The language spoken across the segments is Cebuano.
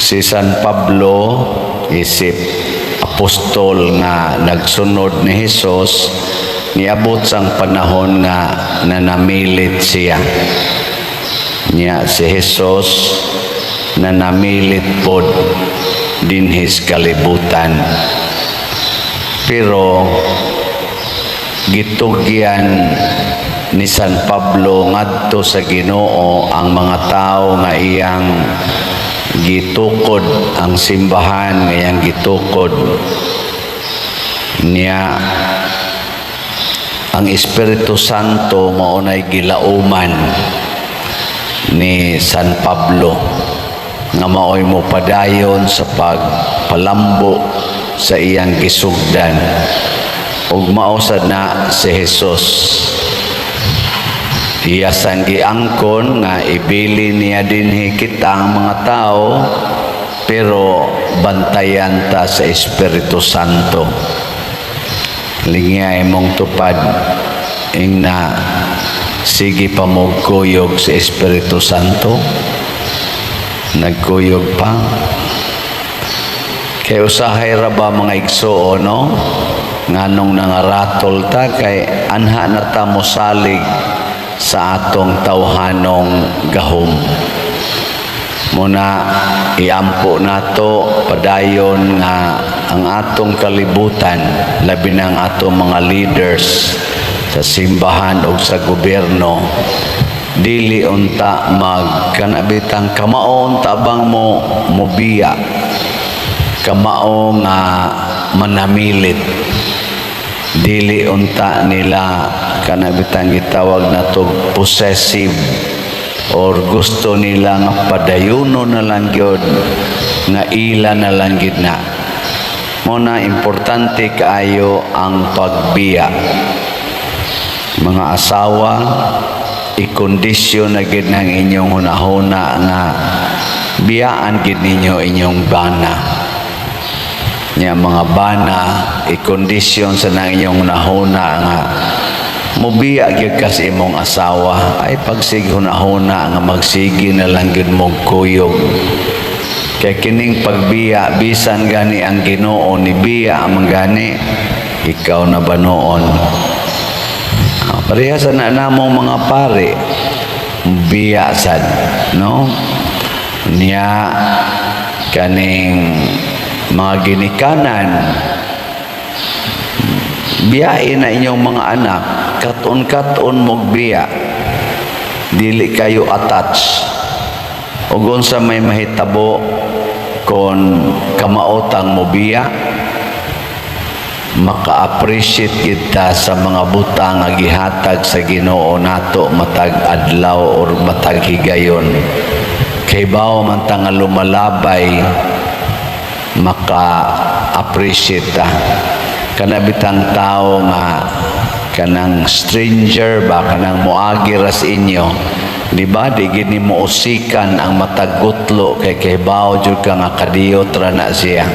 Si San Pablo, isip apostol nga nagsunod ni Jesus, niabot sang panahon nga nanamilit siya. Niya si Jesus nanamilit pod dinhi sa kalibutan. Pero gitugyan ni San Pablo ngadto sa Ginoo ang mga tao nga iyang gitukod, ang simbahan nga iyang gitukod niya. Ang Espiritu Santo mao nay gilauman ni San Pablo nga maoy mo padayon sa pagpalambo sa iyang gisugdan, ug mao sad na si Jesus, iya sang giangkon nga ibili niya dinhi kita ang mga tao, pero bantayan ta sa Espiritu Santo. Lingya imong tupad, ingna sige pa mo kuyog sa Espiritu Santo, nagkuyog pa. Kay usahay ra ba, mga igsuon, no, nganong nangaratol ta, kay anha na ta mosalig sa atong tawhanong gahom. Muna iampo nato padayon nga ang atong kalibutan, labi na ang atong mga leaders sa simbahan o sa gobyerno, dili unta mag kanabitang kamao unta bang mo mobiya, kamao nga manamilit, dili unta nila kanabitang gitawag nato possessive or gusto nila nga padayuno na lang gyud, nga ila na lang gyud na. Mo na importante kaayo ang pagbiya. Mga asawa, ikondisyon na gid ng inyong hunahuna nga biyaan gid ninyo inyong bana. Nya mga bana, ikondisyon sa nang inyong hunahuna nga mubiya gyud ka sa imong asawa, ay pagsig hunahuna nga magsige na lang gyud mong kuyog. Kay kining pagbiya, bisan gani ang Ginoo ni biya man gani, ikaw na ba noon? Ah, pareha sa na namong mga pare, biya sad, no? Niya kaning mga ginikanan, biyain na inyong mga anak, katon-katon mog biya, dili kayo attach. Ug unsa may mahitabo kon kamaotang mo biya, maka-appreciate kita sa mga butang nga gihatag sa Ginoo nato matag adlaw or matag higayon. Kay bawo man ta nga lumalabay, maka-appreciate ta. Kana bitang tao nga kanang stranger ba, kanang moagi ra sa inyo, di ba? Di gid nimo usikan ang matag gutlo kay kahibaw jud ka nga kadiyot ra na siya.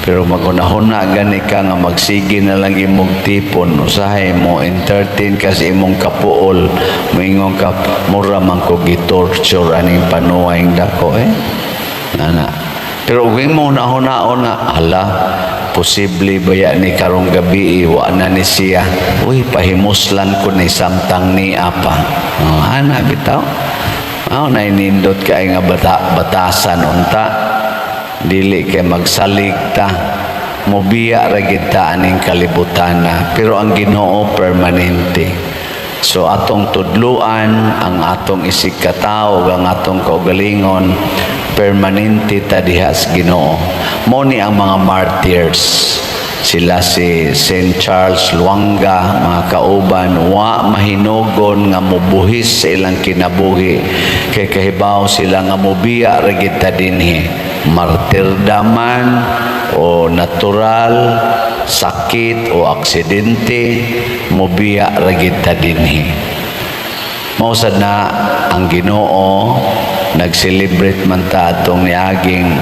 Pero magunahuna gani ka nga magsige na lang imong tipon, usahay mo entertain ka sa imong kapuol, moingon ka, "Mura man ko gitorture aning panuwayng dako eh." Ana. Pero ug imo hunahuna nga, "Hala, posible ba ya ni karong gabi wa na ni siya? Uy, pahimuslan ko ni samtang ni pa." Oh, ana bitaw. Mao na nindot kay nga batasan unta, dili kay magsalig ta, mobiya ra gid ta aning kalibutan na, pero ang Ginoo permanente. So atong tudluan ang atong isig katawo, ang atong kaugalingon, permanente ta diha sa Ginoo. Mo ni ang mga martyrs, sila si Saint Charles Lwanga, mga kauban, wa mahinugon nga mobuhis sa ilang kinabuhi kay kahibaw sila nga mobiya ra gid ta dinhi, martirdaman o natural, sakit o aksidente, mobiya ra gid ta dinhi. Mao sad na ang Ginoo, nag-celebrate man ta atong niaging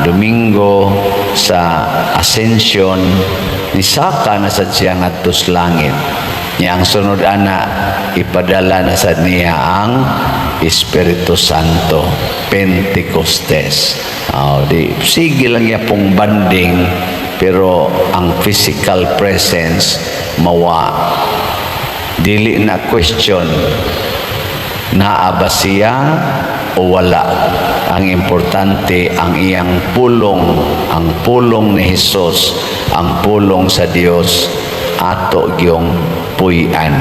Domingo sa Ascension, nisaka na sad siya ngadto sa langit. Niya ang sunod ana, ipadala na sad niya ang Espiritu Santo, Pentecostes. Oh, di sige lang yapong banding, pero ang physical presence mawa. Dili na question naa ba siya o wala. Ang importante, ang iyang pulong, ang pulong ni Jesus, ang pulong sa Dios, ato gyung puy-an.